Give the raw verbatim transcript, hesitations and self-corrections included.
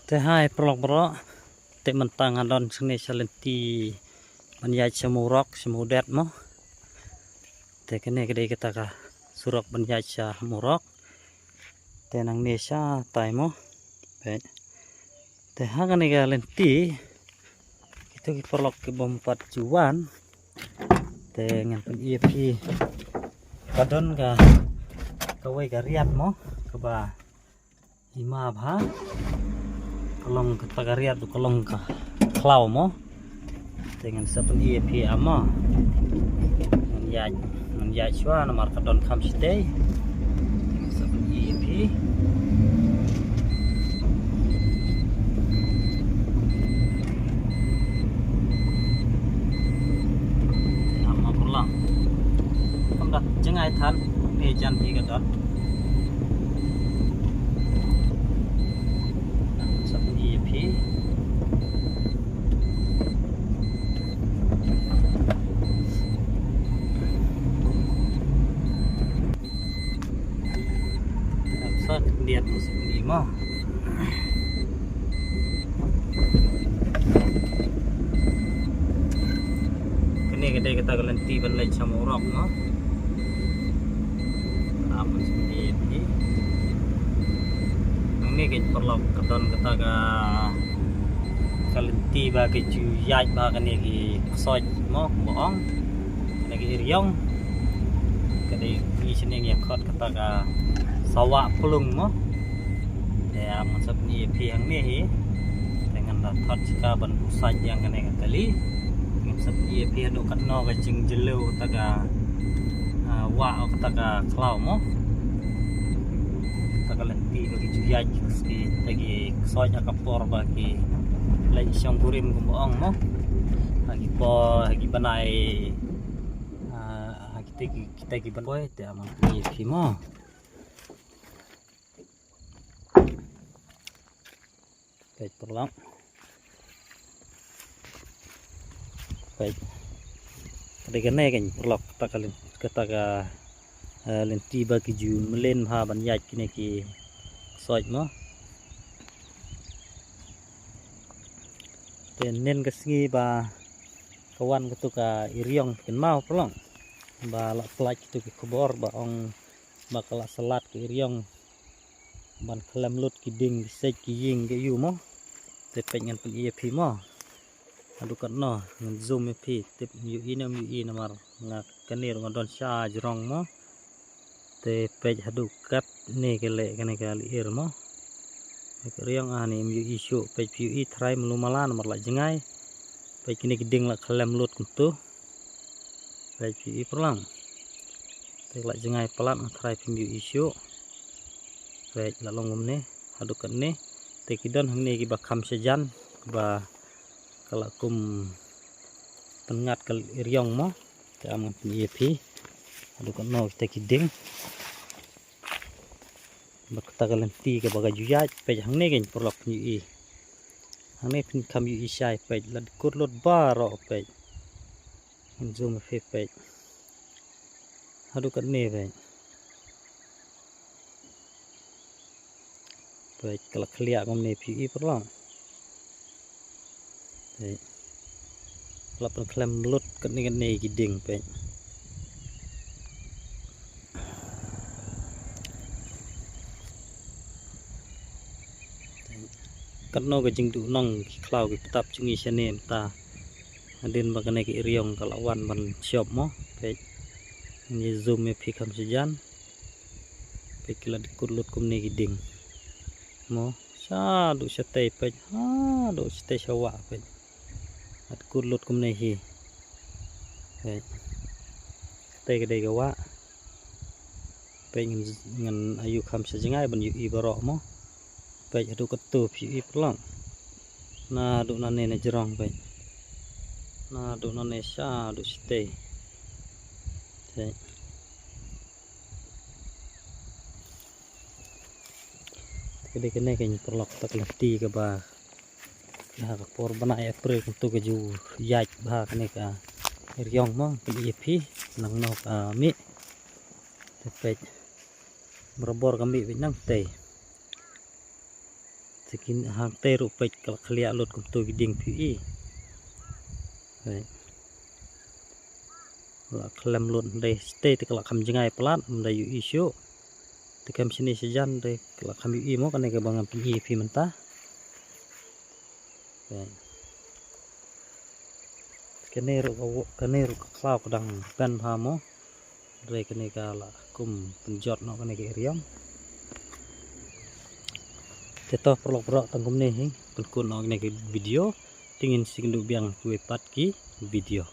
Te hai paralok baroh, te mynta nga don shane sha lynti ban ïaid sha Mawrok, sha Mawdet mo. Te kane ka dei kata ka surok ban ïaid sha Mawrok. Te nangne shatai mo. Peit. Te ha kane ka lynti, kito ki paralok ki bym pat ju wan. Te ngan pyni ïa phi. Ka don ka, kawei ka riat mo, kaba i ma bha. Ka long kata ka riat, ka long ka khlaw mo. Te ngan sa pyni ïa phi, ah, mo. Ngan ïaid, ngan ïaid shuwa namar ka don kham shatei. Te ngan sa pyni ïa phi. Te, ah, mo, paralok. Kam da jngai than, ne jan phi ka don. Sa pyni ïa phi. Sa khyndiat mo, sa pyni mo. Kane ka dei kata ka lynti ban leit sha Mawrok mo. Am, sa pyni ïa phi. Nangne keiñ paralok ka don kata ka, ka lynti ba ki ju ïaid bha kane ki ksoit mo, kumba ong. Kane ki iriong. Ka dei ngi shane ngi ïa khot kata ka sawah plung mo. Te, ah, ngan sa pyni ïa phi hangne hi. Te ngan da thot shika ban u sait ïa kane ka kali. Ngan sa pyni ïa phi haduh katno ka jingjylliew kata ka, ah, wah, kata ka khlaw mo. Kata ka lynti ba ki ju ïaid ki, kita ki ksoit ha ka por ba ki leit shongkurim kumba ong mo. Ha ki por, ha ki bnai, ah, ha kita ki, kita ki bnai, te am ngan pyni ïa phi mo. Peit paralok. Peit. Ka dei kane keiñ paralok kata ka lyn-, kata ka, eh, lynti ba ki ju mlien bha ban ïaid kine ki ksoit mo. Te nen ka sngi ba ka wan katu ka iriong kynmaw paralok. Ba la pynlait katu ki khubor ba ong ba ka la salat ka iriong ban khlem lut ki dieng ki siej ki ïing ki ïu mo. Te peit ngan pyni ïa phi mo. Haduh katno ngan zoom ïa phi, tip ym ïohi ne ym ïohi namar nga kane ruh nga don sha jrong mo. Te peit haduh katne ka leh kane ka lyer mo. Ka iriong ah ne ym ïohi shuh, peit phi ïohi tharai malu mala namar la jngai. Peit kine ki dieng la khlem lut kumtu. Peit phi ïohi paralok. Te la jngai palat, nga tharai phim ïohi shuh. Peit la long kumne, haduh katne. Te ki don hangne kiba kham shajan, ba ka la kum pynngat ka iriong mo. Te am ngan pyni ïa phi. Haduh katno kita ki dieng. Bad kata ka lynti kaba ka ju ïaid, peit hangne keiñ paralok phin ïohi. Hangne phin kham ïohi shai, peit la dkut lut baroh, peit. Ngan zoom ïa phi, peit. Haduh katne, peit. Peit ka la khliah kumne, phi ïohi paralok. Peit. La pynkhlem lut katne katne ki dieng, peit. Katno ka jingduhnong ki khlaw ki btap jong ngi shane mynta. Hadien ba kane ka iriong ka la wan ban shop mo, peit. Ngi zoom ïa phi kham shajan. Peit ki la dkut lut kumne ki dieng. Mo, shaduh shatei peit, haduh shatei sha wah peit. La dkut lut kumne hi. Peit. Katei ka dei ka wah. Peit ngan, ngan ïoh kham sha jngai ban ïohi baroh mo. Peit haduh katto phi ïohi paralok. Naduh nane na jrong peit. Naduh nane shaduh shatei. Peit. Ka dei kane keiñ paralok kata ka lynti kaba ha ka por bnai April kumto ka ju ïaid bha kane ka iriong mo, phin ïohi phi nangno ka mih. Te peit. Barabor ka mih peit nangtei. Te kin hangtei ruh peit ka la khliah lut kumto ki dieng phi ïohi. Right. La khlem lut hynrei shatei te ka la kham jngai palat, ym da ïohi shuh. Te kem shane shajan te ka la kham ïohi mo kane kaba ngan pyni ïa phi mynta. Right. Kane ruh ka wo-, kane ruh ka khlaw ka dang pen bha mo. Hynrei kane ka la kum pynjot noh kane ka eriam. Te to paralok baroh, tang kumne hi pynkut noh kane ka video. Te ngin sa ïakynduh biang kiwei pat ki video.